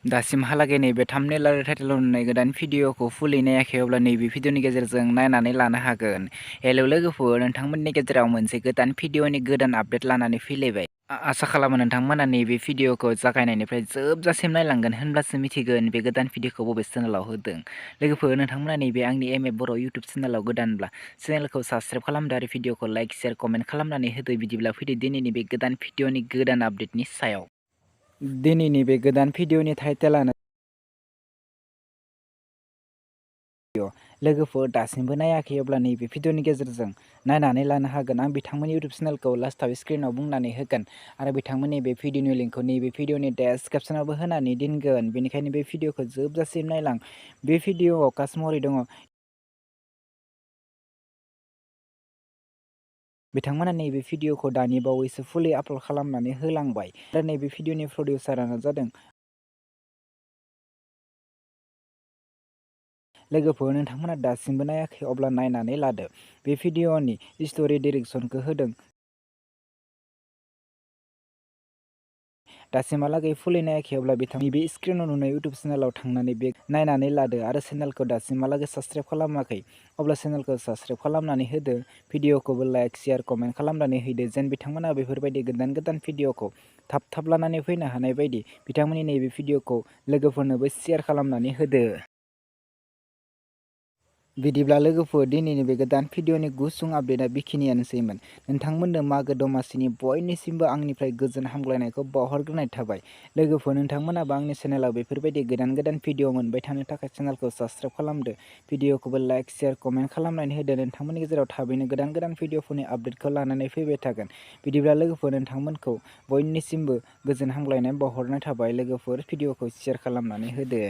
दासिमहालागै नैबे थाम्बनेल आरो टाइटेलाव नुनाय गोदान भिडिअखौ फुलि नायाखै अब्ला नैबे भिडिअनि गेजेरजों नायनानै लानो हागोन। हेलौ लोगोफोर, नोंथांमोननि गेजेराव मोनसे गोदान भिडिअनि गोदान आपडेट लानानै फैलायबाय। आसा खालामो नोंथांमोना नैबे भिडिअखौ जागायनायनिफ्राय जोबजासिम नायलांगोन, होनब्लासो मिथिगोन बे गोदान भिडिअखौ बबे चेनेलाव होदों। लोगोफोर, नोंथांमोना नैबे आंनि बर' इउटुब चेनेलाव गोदानब्ला चेनेलखौ साबस्क्राइब खालामदो आरो भिडिअखौ लाइक शेयार कमेन्ट खालामनानै होदो। बिदिब्ला फैदो दिनैनि बे गोदान भिडिअनि गोदान आपडेटनि सायाव। दिनैनि बे गोदान भिडिअनि टाइटेलानो लोगोफोर दासिमबो नायाखै अब्ला नैबे भिडिअनि गेजेरजों नायनानै लानो हागोन। आं बिथांमोननि इउटुब चेनेलखौ लास्टआव स्क्रिनाव बुंनानै होगोन आरो बिथांमोननि बे भिडिअनि लिंकखौ नैबे भिडिअनि डेसक्रिपसनावबो होनानै दोनगोन। बेनिखायनो बे भिडिअखौ जोबजासिम नायलां। बे भिडिअआव कास्ट महरै दङ बिथांमोना नैबे भिडिअखौ दानि बावैसो फुलि आपल'ड खालामनानै होलांबाय आरो नैबे भिडिअनि प्रडिउसारानो जादों लोगोफोर। नोंथांमोना दासिमबो नायाखै अब्ला नायनानै लादो। बे भिडिअनि स्ट'रि डिरेक्सनखौ होदों दासिमहालागै फुलि नायाखै अब्ला बिथांनि बे स्क्रिनाव नुनाय इउटुब चेनेलाव थांनानै बे नायनानै लादो आरो चेनेलखौ दासिमहालागै साबस्क्राइब खालामाखै अब्ला चेनेलखौ साबस्क्राइब खालामनानै होदो। भिडिअखौबो लाइक शेयार कमेन्ट खालामनानै होदो, जेन बिथांमोना बेफोरबायदि गोदान गोदान भिडिअखौ थाब लानानै फैनो हानाय बायदि बिथांमोननि नैबे भिडिअखौ लोगोफोरनोबो शेयार खालामनानै होदो। बिदिब्ला लोगोफोर, दिनैनि बे गोदान भिडिअनि गुसुं आपडेटआ बेखिनियानोसैमोन। नोंथांमोननो मागो दमासिनि बयनिसिमबो आंनिफ्राय गोजोन हामग्लायनायखौ बावहरग्रोनाय थाबाय। लोगोफोर, नोंथांमोनाबो आंनि चेनेलाव बेफोरबायदि गोदान गोदान भिडिअ मोनबाय थानो थाखाय चेनेलखौ साबस्क्राइब खालामदो। भिडिअखौबो लाइक शेयार कमेन्ट खालामनानै होदो। नोंथांमोननि गेजेराव थाबैनो गोदान गोदान भिडिअफोरनि आपडेटखौ लानानै फैबाय थागोन। बिदिब्ला लोगोफोर, नोंथांमोनखौ बयनिसिमबो गोजोन हामग्लायनाय बावहरनाय थाबाय। लोगोफोर, भिडिअखौ शेयार खालामनानै होदो।